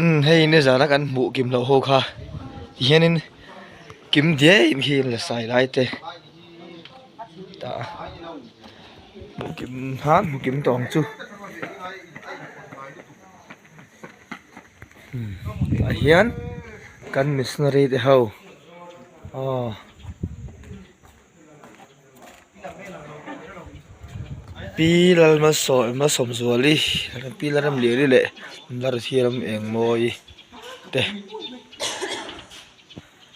Umm hei nizana kan hmuh kim loh ho kha ti hianin kim diai in khi la sai lai te tah hmuh kim han hmu kim tawh ang chu umm tah hian kan missionary te ho aw. Pi Lalmalsawmzuali Pi Lalramliani leh Larthiram Engmawii te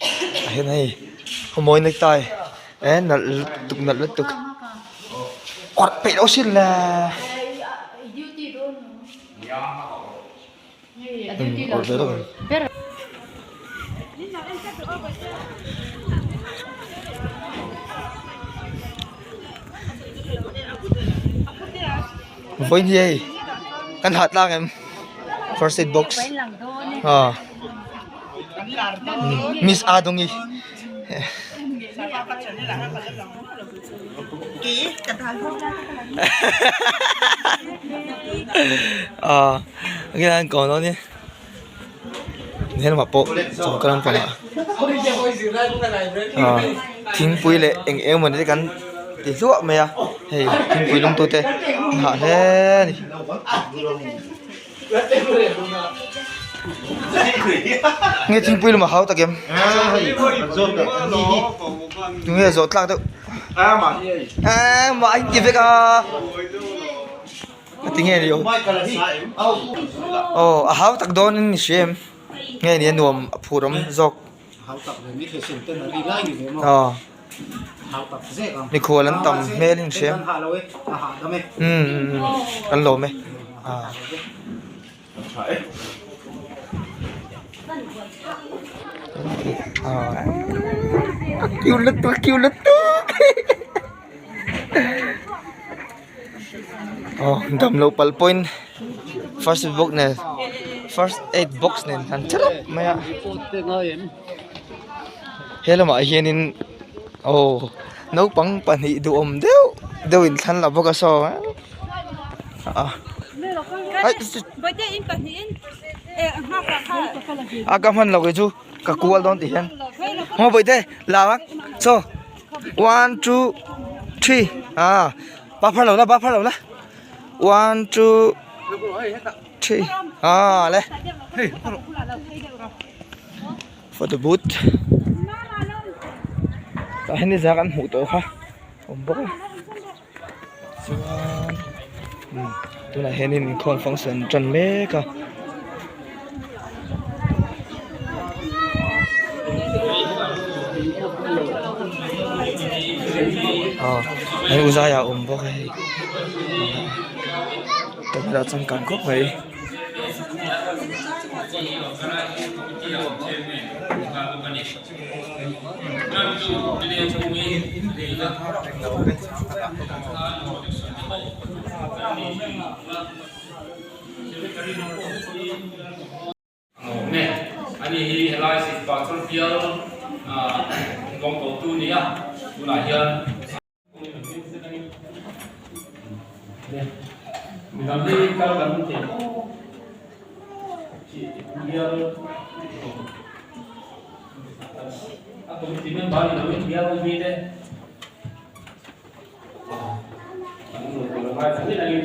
ah hian hei khawmawi necktie eh nalh lutuk nalh lutuk awrh peih loh sin le awrh ve deuh ang. Vawiin hi hei kan hah tlang em first aid box ah miss a dawngi ah an kawn dawn ni he lamah pawh chaw ka lampangah ah thingpui leh eng eng emaw ni te kan ti hluah mai a hei thingpui lum tute an hah hle a ni. Nge thingpui lum a hau tak em? Tunge zawh tlak deuh? Eee mah a inti vek a. A ti nge ni aw? Aw a hau tak dawn in ni hria em? Nge ni a nuam a phur awm zawk. Aw mikhual an tam hmel in hria em? Umm kan lawm e. A cute lutuk a cute lutuk aw damlo palh pawhin first aid box nen first aid box nen an che rap mai a he lamah hianin aw naupang pahnih duhawm deuh deuh in thlan la bawk a saw a a ka hman lo kei chu ka kual dawn tih hian maw bawihte la ang chaw one two three ah ba phar lo la ba phar lo la one two three ah le photo booth tah hian nizan kan hmuh tawh kha awm bawk a. Chuan tunah hianin inkhawm function an tan mek a. Aw hei u zaiah a awm bawk a hei camera changkang khawp mai. Nge ani hi helai Sihpa Chawlhbial kawng kotu a ni a, tunah hian. Midang hi kal kan thei bial a committee member ni loin bial mi te an lo tur a ngai ta hle angin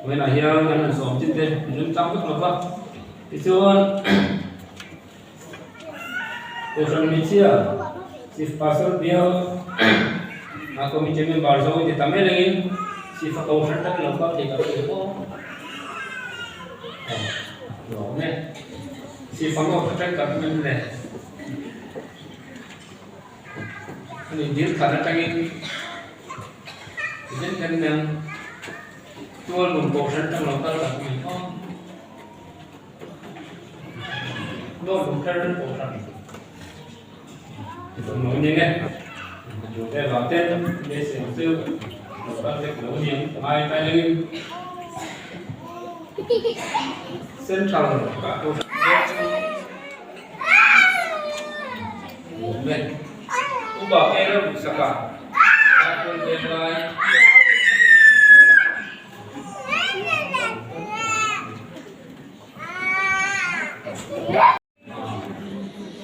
vawiinah hian kan han sawm chin te an remchang vek lo va tichuan Kohhran hmeichhia Chief Pastor bial a committee member zawng in ti tam em engin Chief a kohhran tak lo kal thei ka hria maw lawm e Chief a ngawk atang kan hman le ani dil khat atangin tihian kan nang tual lung kohhran tang lo kal kan hman maw. Central.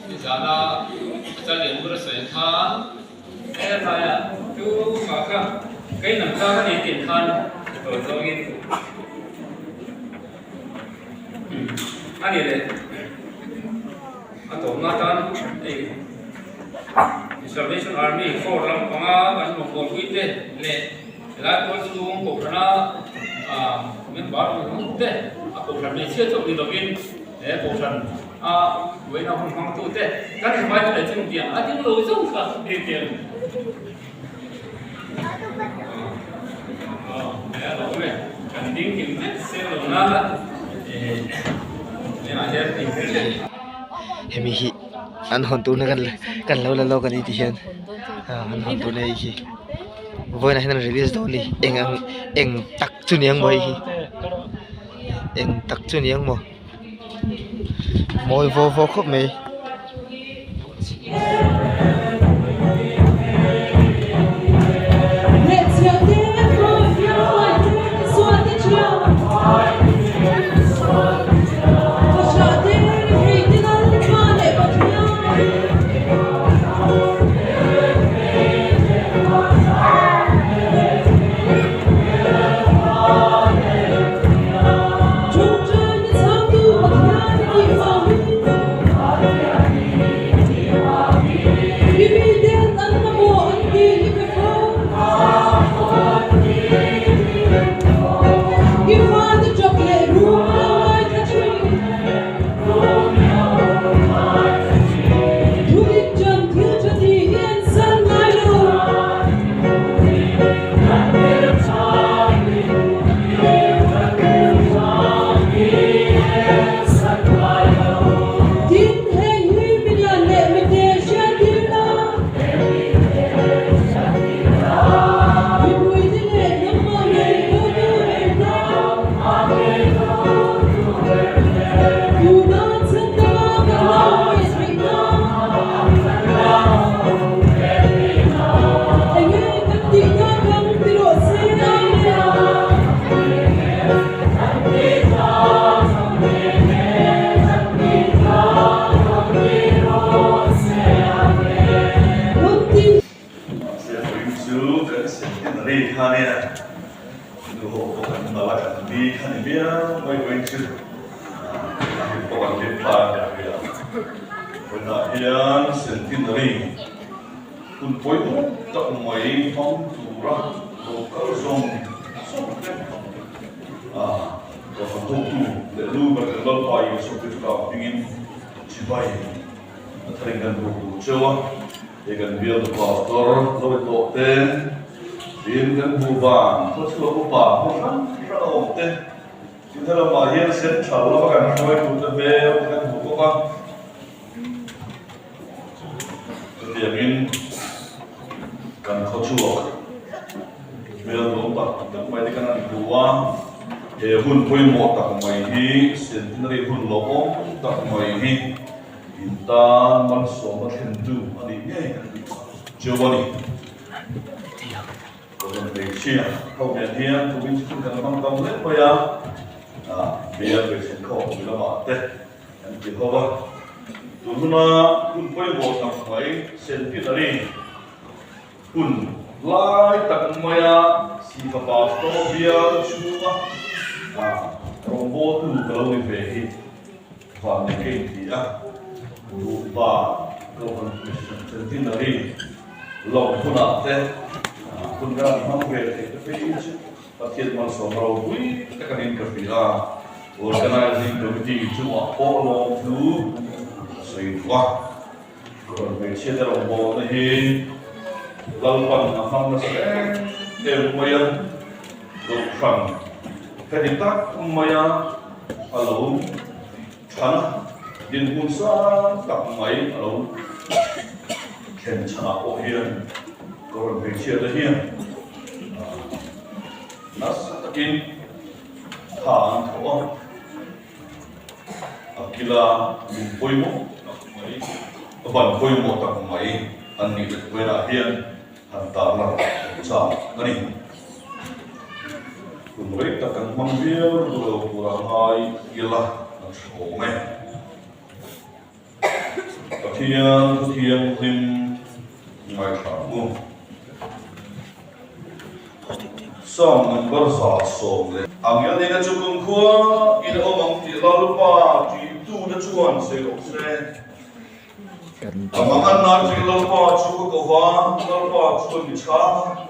Nizana Chal Lianmur a sawi khan helaiah chu mah kha kei nang kha ka ni tih khan tawi zawngin a ni leh a tawpna atan hei Salvation Army Corps lampanga kan rawngbawlpui te leh helai pawl chhung kohhrana member te a kohhran hmeichhia chauh ni lovin He kohhran a buaina hun hmangtu te kan hmai te leh chung tiang a ding lo zauh kha hei tiang kan ding kim vek seng lo nana Hemi hi an hawn turna kan kan lo la lawk a ni tih hian an hawn turna hei hi vawiinah hian an release dawn a ni eng ang eng tak chu ni ang maw hei hi. Eng tak chu ni ang maw mawi vaw vaw khawp mai. Mahse vawiin chu kan centenary kha nia nu ho pawh kan mal a kan ni kha ni viau mai vawiin chu a hlim pawh kan hlim tlang a ni a. Vawiinah hian centenary hun pawimawh tak mai hmang tura lo kal zawng zawng te a kohhran hotu leh lu ber kan Lalpa Isua Krista hmingin chibai a tharin kan buk duh cheu a. Hei kan bialtu pastor lo i tawh te, tin kan hmuh van khawchhuak upa hmu hrang hrang a awm te, tin helamah hian central lama kan hruaitute hmel te kan hmu bawk a. Chutiangin kan khawchhuak hmel nuam tak tak mai te kan han hmu a, he hun pawimawh tak mai hi centenary hun lawmawm tak mai hi In tan malsawmna thlentu a nih ngei kan tih cheu a ni. Kohhran hmeichhia ho nen hian kumin chu kan hmang tam hle mai a, bial hmeichhe khawpui lamah te kan ti ho va. Tun huna hun pawimawh tak mai centenary hun lai tak maia Sifa Pastor bial chhunga rawngbawltu ka lo ni ve hi. Van leh kei ti a, Duhpa Kohhran Centenary lawm hunah te hun kan hmang ve thei te phei chu Pathian malsawm ropui tak anin ka hria a, Organizing Committee chungah pawh lawmthu a sawi duh a, Kohhran hmeichhia te rawngbawlna hi Lalpan a hmang nasa em em mai a, Kohhran heti tak maia a lo than a, dinhmun sang tak mai a lo thlen chhanah pawh hian Kohhran hmeichhia te hian nasa takin tha an thawh a, a kila min pawimawh tak mai, a ban pawimawh tak mai an nih leh velah hian han tarlan kan chak a ni. Kum rei tak kan hmang viau lo tura ngai ila a tha awm e. Pathian thu thianghlim ngaithla ang u. Psalm number 110. Angel nena chu kumkhua in a awm ang tih Lalpa ṭihtute chuan sawi rawh se. A mangan nan chu Lalpa chu ka ko va, Lalpa chuan mi chhang a,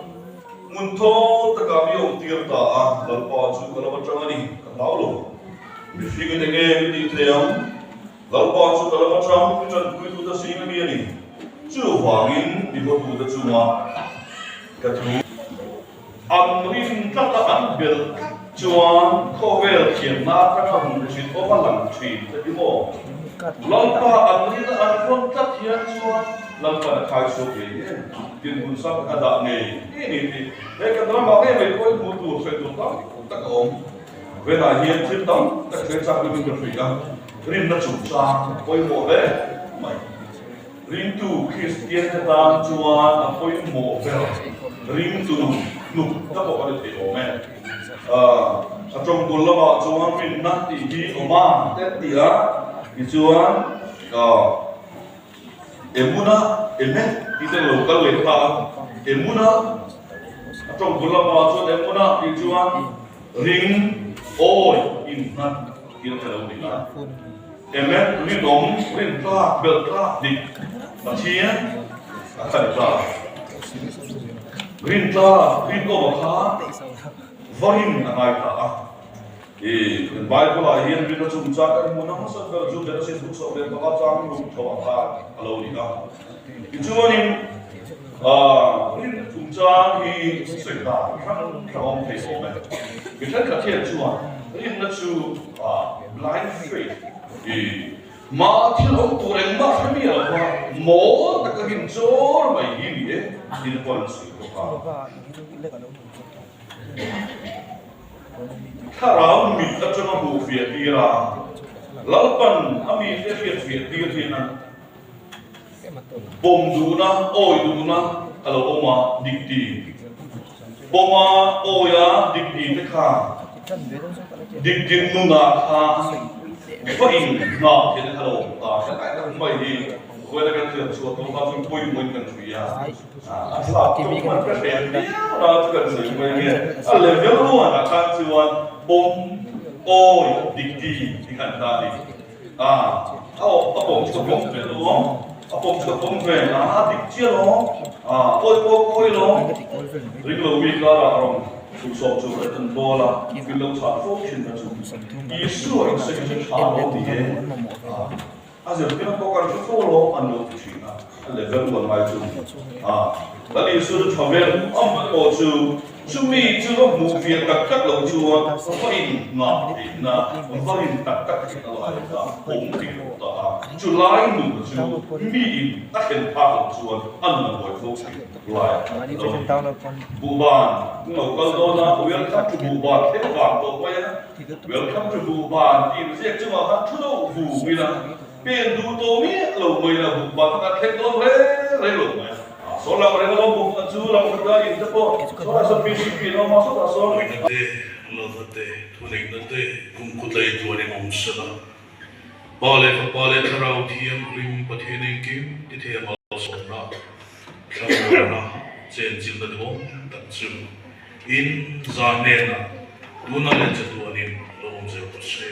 hmun thaw takah mi awm tir ta a, Lalpa chu ka lo aṭang a ni, ka hlau lo. Mihring in enge mi tih thei ang? Lalpa chu ka lo aṭang, mi ṭanpuitute zing a mi a ni. Chuvangin mi hawtute chunga ka thu. An rin tlat a, an belh tlat chuan khawvel thiamna atanga hmu thin awm a lang thin ka ti maw? Lalpa an rin a an rawn tlat hian chuan Lalpan a khai chhuak ngei em? Dinhmun sang a dah ngei ngei ni tih he kan ramah ngei mai pawhin hmuh tur sawi tur tam tak a awm. Venah hian thil tam tak sawi chak deuhin ka hria a, rinna chungchang pawimawh hle mai. Ringtu Kristiante tan chuan a pawimawh ber ringtu hnuk ta pawh a ni thei awm e. A tawngkul lamah chuan rinna tih hi awm a te ti a, tichuan Emuna, Emet tih te lo kal leh ta a, Emuna, a tawngkul lamah chuan Emuna tih chuan ring awi innghat tih a lo ni a. Emet rinawm, rintlak, belhtlak dik Pathian a khat ta. Rintlak, rinawm a kha va rin a ngai ta a. I Bible ah hian rinna chungchang kan hmuhna hmasa ber chu Genesis buk 15 chang ruk tho ah khan a lo ni a. Tichuanin rinna chungchang hi sawi dan hrang hrang awm thei awm e. Mi thenkhat hian chuan rinna chu Blind faith hi mah thil awm tur engmah hre miah lo va mawl taka rin chawr mai hi ni e tiin pawh an sawi bawk a. Thlarau mit atanga hmuh fiah tir a, Lalpan a mite hriat fiah tir hian a pawm duhna, awi duhna a lo awm a, dik ti. Pawma awia dik ti te kha dik din nunah kha va in nghah theihna kha lo awm ta hlai tak mai hi vawiina kan thiam chhuah tawh kha chu pawimawhin kan hria a, a thlak tawh hman ka hre viau na chu kan sawi mai nge a level one ah khan chuan pawm awi dik ti ti khan ta a ni. A, a awm, a pawm chu ka pawm ve lo awm, a pawm chu ka pawm ve, a dik chiah lo awm, a awi pawh ka awi lo awm. Ring lo mi karah a rawn chhuk sawm chu ka tan bawl a, min lo chhah fo thin na chu Isua in sawi chu tha lo ti e, a, a zirtir pawh kan hre fo lo an lo ti thin a, a level uan ngai chu, a, Lal Isua chu tha vel am pawh chu Chumi chu va hmuh fiah tak tak lo chuan va in nghah theihna, va rin tak tak theihna lai kha awm thei lo ta a. Chu lai nun chu mi in a thlen phak loh chuan a nun a buai fo thin lai a lo ni. Buhban lo kal dawn a, Welcome to Buhban thleng vang tawh mai a, Welcome to Buhban tih inziak chungah khan thu deuh vu ila, pen duh tawh miah lo mai ila Buhban kha kan thleng dawn reng reng lo mai a. Saw lang reng alawm bawk a chu lam khat a in te pawh saw lah sawn PCP an awm a sawtah sawn. Puina te, Lova te, thuneihna te, kumkhutlei tluanin awm sela. Pa leh Fapa leh Thlarau Thianghlim Pathian engkim ti thei a malsawmna, thlamuanna, chenchilhna duhawm tak chu in za hnenah tuna leh chatuanin lo awm zel rawh se.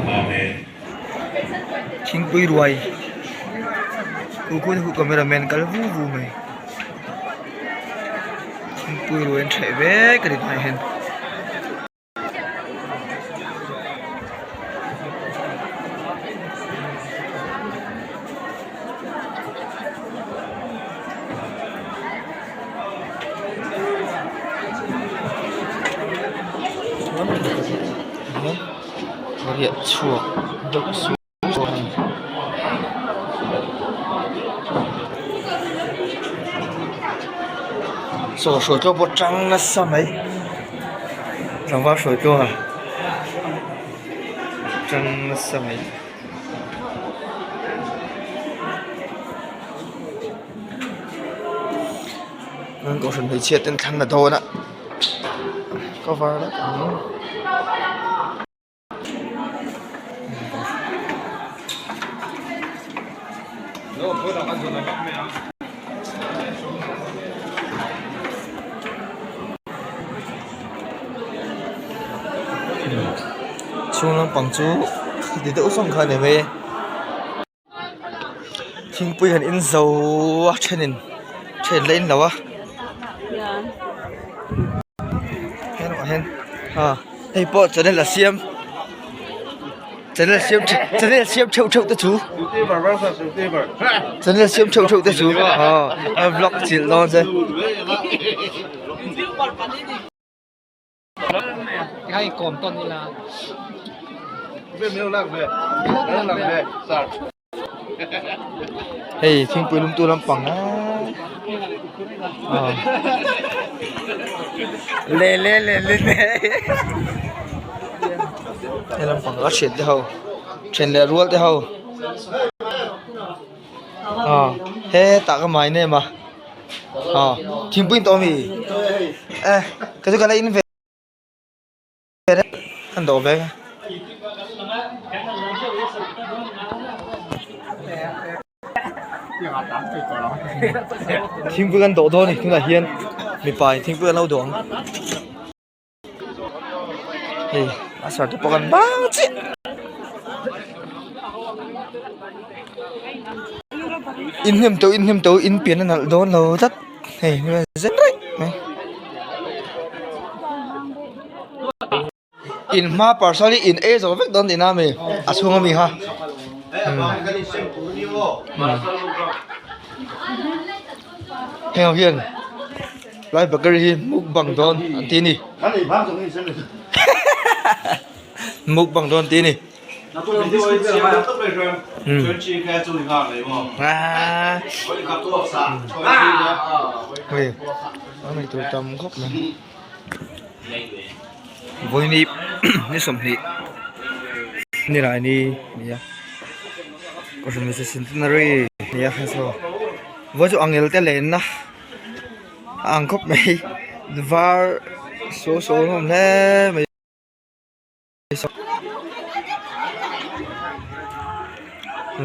Amen. Thingpui ruai kukun hu camera man kal vu vu mai thingpui ruai an ṭheh vek a ni tunah hian. Riah chhuak deuh suau a ni. Saw hruai tluang pawh tang nasa mai tlangval hruai tluang a tang nasa mai. An kohhran hmeichhia ten thlan la dawn a cover vek ang. Chhung lampang chu ti deuh sawng kha a ni mai e. Thingpui han in zo a thenin then la in lo a helamah hian ah hei pawh channel a siam channel siam channel siam theuh theuh te chu channel siam theuh theuh te chu ah vlog chilh dawn che. Hei thingpui lum tu lampang ah le le le le le he lampang a thian te ho then leh rual te ho ah hetah ka mai nem a ah thingpui in tawh ami eh ka chu ka la in ve an dawh vek a. Thingpui kan dawh dawn a ni tunah hian mipa in thingpui an lo dawh ang. Hei a sar te pawh kan bang chiah in hnem tawh in hnem tawh in pian a nalh dawn lo tlat hei zet raih mai in hma parcel hi in ei zo vek dawn tihna a mi a chhung ami kha heng ho hian. Lai bakery hi mukbang dawn an ti a ni mukbang dawn an ti a ni hei a nei tur tam khawp mai vawini ni 20 nilai ni nia kohhran hmeichhe centenary nia saw vawi chu angel te lenna. A ang khawp mai var saw saw an awm hle mai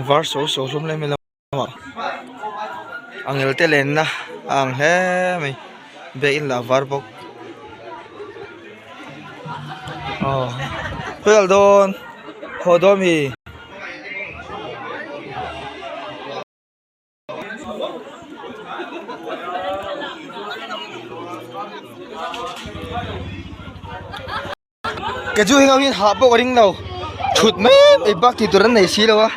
var saw saw hlawm hle mai lamah angel te lenna a ang hle mai biakin lah a var bawk aw khawi kal dawn haw dawn mi. Ke chu heng ho hian hah pawh ka ring lo thut mai mai bak tih tur an nei si lo a.